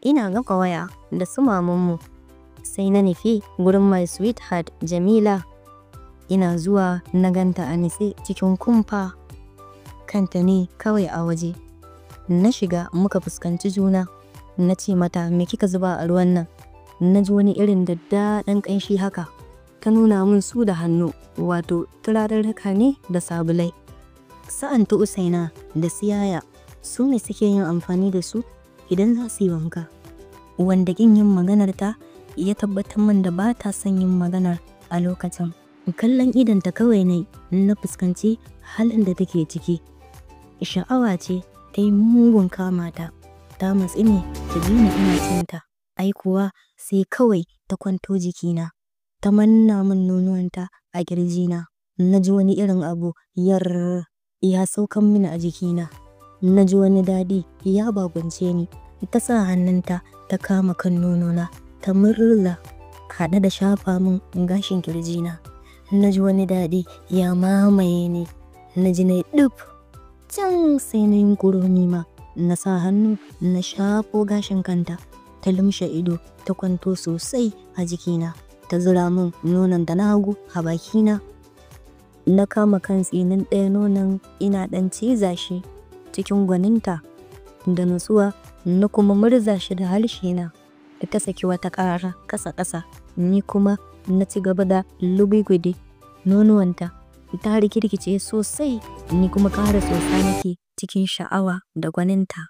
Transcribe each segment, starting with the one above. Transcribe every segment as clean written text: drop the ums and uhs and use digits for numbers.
Ina gama waya da su mamanmu, sai na nufi gurin my sweetheart Jamila. Ina zuwa na ganta a nitse cikin kumfa, kanta ne kawai a waje. Na shiga muka fuskanci juna. Na ce mata, "Me kika zuba a ruwan nan? Na ji wani irin daddaɗan ƙanshi haka." Ta nuna min su da hannu, wato turarurruka ne da sabulai. Su Anty Usaina da su Yaya su ne suke yin amfani da su idan za su yi wanka. Wanda ƙin yin maganarta ya tabbatar min da ba ta son yin maganar a lokacin. Kallon idonta kawai na yi, na fuskanci halin da take ciki. Sha'awa ce ta yi mugun kama ta, ta matsi ne ta ji ni ina cinta. Ai kuwa sai kawai ta kwanto jikina, ta manna min nonuwanta a ƙirjina. Na ji wani irin abu yar ya saukan mini a jikina. Na ji wani daɗi ya baƙunce ni. Ta sa hannunta ta kama kan nonona ta murza haɗe da shafa min gashin ƙirjina. Na ji wani daɗi ya mamaye ni. Na ji na yi ɗuf. Can sai na yunƙuro ni ma. Na sa hannu na shafo gashin kanta. Ta lumshe ido ta kwanto sosai a jikina. Ta zura min nononta na hagu a bakina. Na kama kan tsinin ɗaya nonon ina ɗan ciza shi cikin gwaninta da nutsuwa, na kuma murza shi da harshena. Ta saki wata ƙara ƙasa ƙasa, ni kuma na ci gaba da lugugudi nonuwanta. Ta rikirkice sosai, ni kuma ƙara tsotsa nake cikin sha'awa da gwaninta.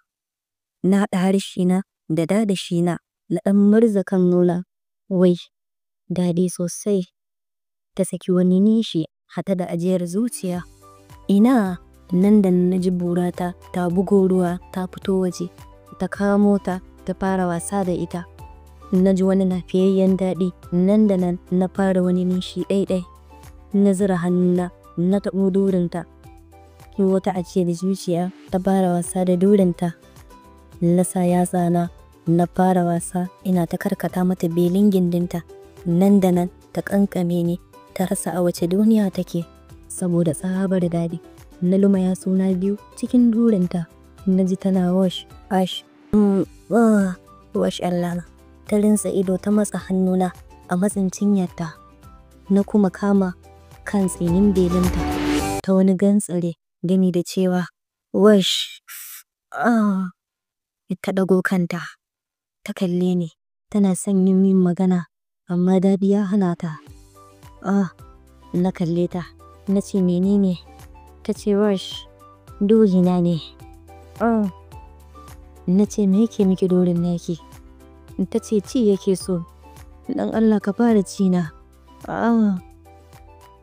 Na haɗa harshena da dadashina na ɗan murza kan nonon. Wai daɗi sosai. Ta saki wani nishi haɗe da ajiyar zuciya. Ina nan da nan na ji burata ta bugo ruwa ta fito waje. Ta kamo ta ta fara wasa da ita. Na ji wani lafiyayyen daɗi, nan da nan na fara wani nishi ɗaiɗai. Na zura hannuna na taɓo durinta. Wata ajiyar zuciya ta fara wasa da durinta. Na sa yatsana na fara wasa ina ta karkata mata belin gindinta. Nan da nan ta ƙanƙame ni, ta rasa a wace duniya take saboda tsabar daɗi. Na luma yatsuna biyu cikin durinta. Na ji tana wash ash ah wash Allah. Ta rintsa ido ta matsa hannuna a matsin cinyarta. Na kuma kama kan tsinin belinta ta wani gantsare gami da cewa wash ah. Ta ɗago kanta ta kalle ni, tana son yin min magana amma daɗi ya hana ta. Ah, na kalle ta na ce, "Menene?" Ta ce, "Wash, durina ne." Ah, na ce, "Me yake miki durin naki?" Ta ce, "Ci yake so. Dan Allah ka fara ci na." Ah,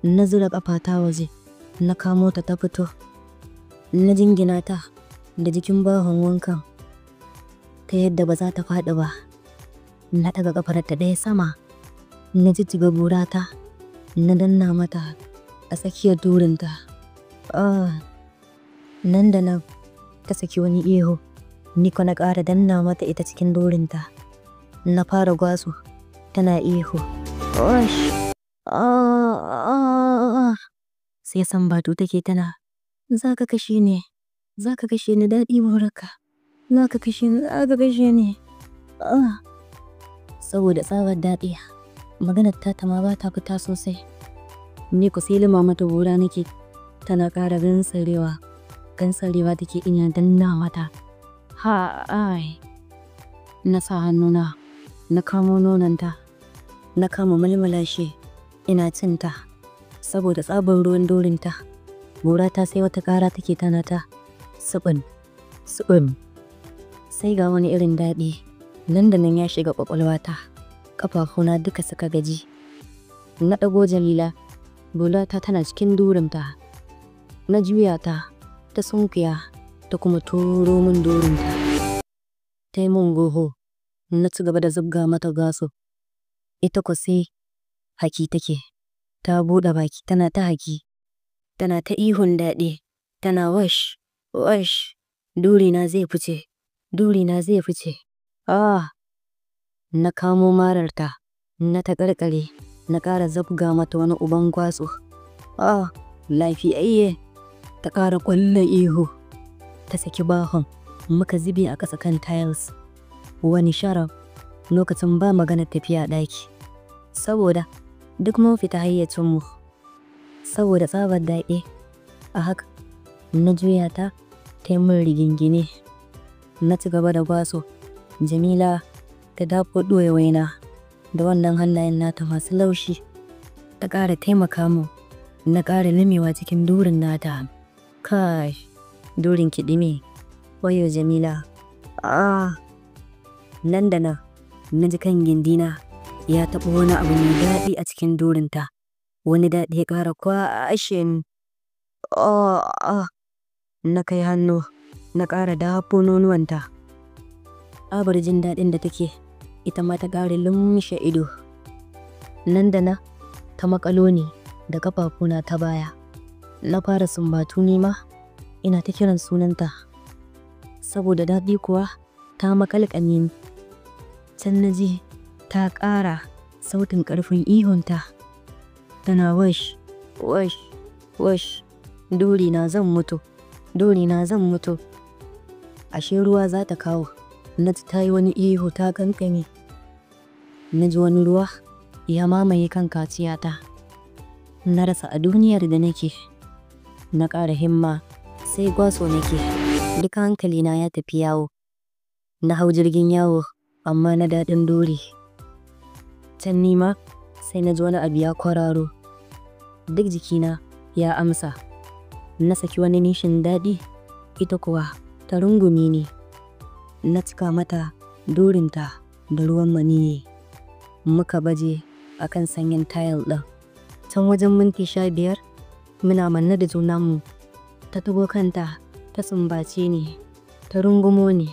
na zura ƙafata waje, na kamo ta ta fito. Na jingina ta da jikin bahon wankan ta yadda ba za ta faɗi ba. Na ɗaga ƙafarta ɗaya sama, na jijjiga burata, na danna mata a tsakiyar durinta. Ah, nan da nan ta saki wani ihu, ni kuma na ƙara danna mata ita cikin durinta. Na fara gwatsu, tana ihu. Wash ah, sai sambatu take tana, "Za ka kashe ni, za ka kashe ni daɗi buraka. Za ka kashe ni, za ka kashe ni." Ah, saboda tsabar daɗi, maganar tata ma ba ta fita sosai. Ni ko sai luma mata bura nake, tana ƙara gantsarewa. Gantsarewa take ina danna mata. Ha ai. Na sa hannuna, na kamo nononta, na kama mulmula shi ina cinta saboda tsabar ruwan durinta. Burata sai wata ƙara take tana ta suɓin, suɓin. Sai ga wani irin daɗi nan da nan ya shiga ƙwaƙwalwata. Ƙafafuna duka suka gaji. Na ɗago Jamila, burata tana cikin durinta. Na juya ta, ta sunkuya ta kuma turo min durinta. Ta yi mun goho, na ci gaba da zabga mata gaso. Ita ko sai haki take. Ta buɗe baki tana ta haki. Tana ta ihun daɗi. Tana wash, wash, durina zai fice, durina zai fice. Ah, na kamo mararta, na taƙarƙare, na ƙara zabga mata wani uban gwatsu. Ah, lafiyayye. Ta ƙara ƙwalla ihu. Ta saki bahon, muka zube a ƙasa kan tiles. Wani sharaf lokacin ba magana tafiya ɗaki, saboda duk mun fita hayyacinmu saboda tsabar daɗi. A haka na juya ta, ta yi min rigingine. Na ci gaba da gwaso. Jamila ta dafo ɗuwaiwaina da wannan hannayen nata masu laushi. Ta ƙara taimaka min, na ƙara limewa cikin durin nata. Kai, durin kiɗime. Wayyo Jamila. Ah! Nan da nan, na ji kan gindina ya taɓa wani abu mai daɗi a cikin durinta. Wani daɗi ya ƙara kwashe ni. Oh, ah! Na kai hannu, na ƙara dafo nonuwanta. Tsabar jin daɗin da take, ita ma ta ƙara lumshe ido. Nan da nan, ta maƙalo ni da ƙafafuna ta baya. Na fara sumbatu ni ma, ina ta kiran sunanta. Saboda daɗi kuwa ta maƙalƙale ni. Can na ji ta ƙara sautin ƙarfin ihunta. Tana wash, wash, wash. Durina zan mutu, durina zan mutu. Ashe ruwa za ta kawo. Na ji ta yi wani ihu ta kankame. Na ji wani ruwa ya mamaye kan kaciyata. Na rasa a duniyar da nake. Na ƙara himma sai gwaso nake. Duka hankalina ya tafi yawo. Na hau jirgin yawo amma na daɗin duri. Can ni ma sai na ji wani abu ya kwararo. Duk jikina ya amsa. Na saki wani nishin daɗi, ita kuwa ta rungume ni. Na cika mata durinta da ruwan maniyyi. Muka baje a kan sanyin tayal ɗin. Can wajen minti 15 muna manne da junanmu. Ta ɗago kanta ta sumbace ni, ta rungumo ni.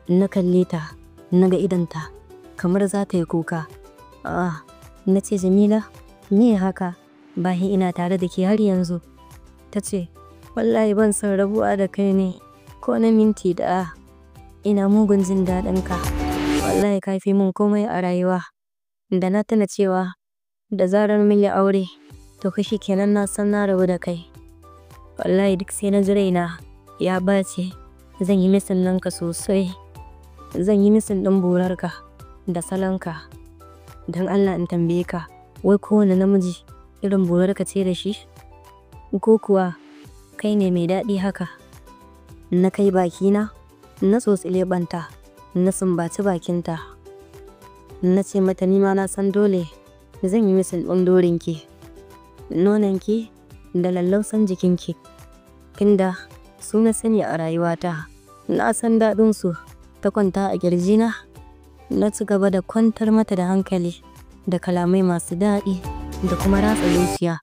Na kalle ta, na ga idonta kamar za ta yi kuka. Ah, na ce, "Jamila, me haka? Bayan ina tare da ke har yanzu." Ta ce, "Wallahi ban son rabuwa da kai ne ko na minti ɗaya. Ina mugun jin daɗin ka. Wallahi ka fi mun komai a rayuwa. Da na tuna cewa da zarar mun yi aure, to fa kenan na san na rabu da kai. Wallahi duk sai na ji raina ya ɓace. Zan yi missing ɗinka sosai. Zan yi missing ɗin burarka da salonka. Don Allah in tambaye ka, wai kowane namiji irin burarka ce da shi? Ko kuwa kai ne mai daɗi haka?" Na kai bakina, na tsotsi leɓenta, na sumbaci bakinta. Na ce mata, "Ni ma na san dole zan yi missing ɗin durinki, nononki da lallausan jikinki. Tunda su na sani a rayuwata, na san daɗinsu." Ta kwanta a ƙirjina. Na ci gaba da kwantar mata da hankali da kalamai masu daɗi da kuma ratsa zuciya.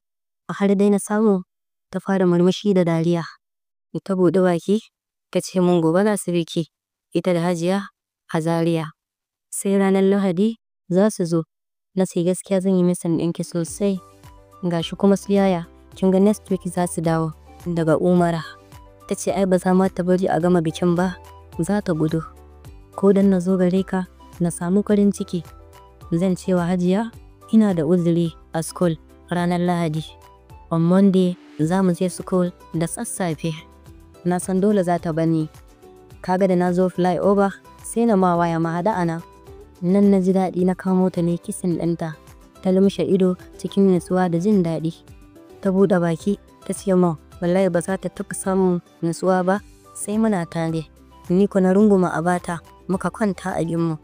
Har dai na samu ta fara murmushi da dariya. Ta buɗe baki ta ce mun gobe za su biki, ita da Hajiya a Zaria. Sai ranar Lahadi za su zo. Na ce, "Gaskiya zan yi missing ɗinki sosai. Gashi kuma su yaya, kin ga next week za su dawo daga Umara." Ta ce ai ba za ma ta bari a gama bikin ba, za ta gudu. Ko don na zo gare ka na samu farin ciki. Zan ce wa Hajiya ina da uzuri a school ranar Lahadi. On Monday za mu je school da sassafe. Na san dole za ta bani. Kaga da na zo flyover sai na ma waya mu haɗu a nan. Nan na ji daɗi, na kamo ta ne kissing ɗinta. Ta lumshe ido cikin natsuwa da jin daɗi. Ta buɗe baki ta ce min wallahi ba za ta taɓa samun natsuwa ba sai muna tare. Ni ko na runguma abata, muka kwanta a ginmu.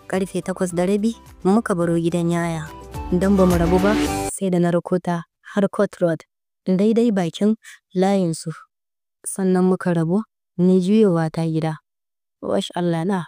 Karfe 8:30 muka baro gidan yaya. Don ba mu rabu ba sai da na rako ta har Court Road, daidai bakin layinsu. Sannan muka rabu, ni juyowa ta gida. Wash Allah na.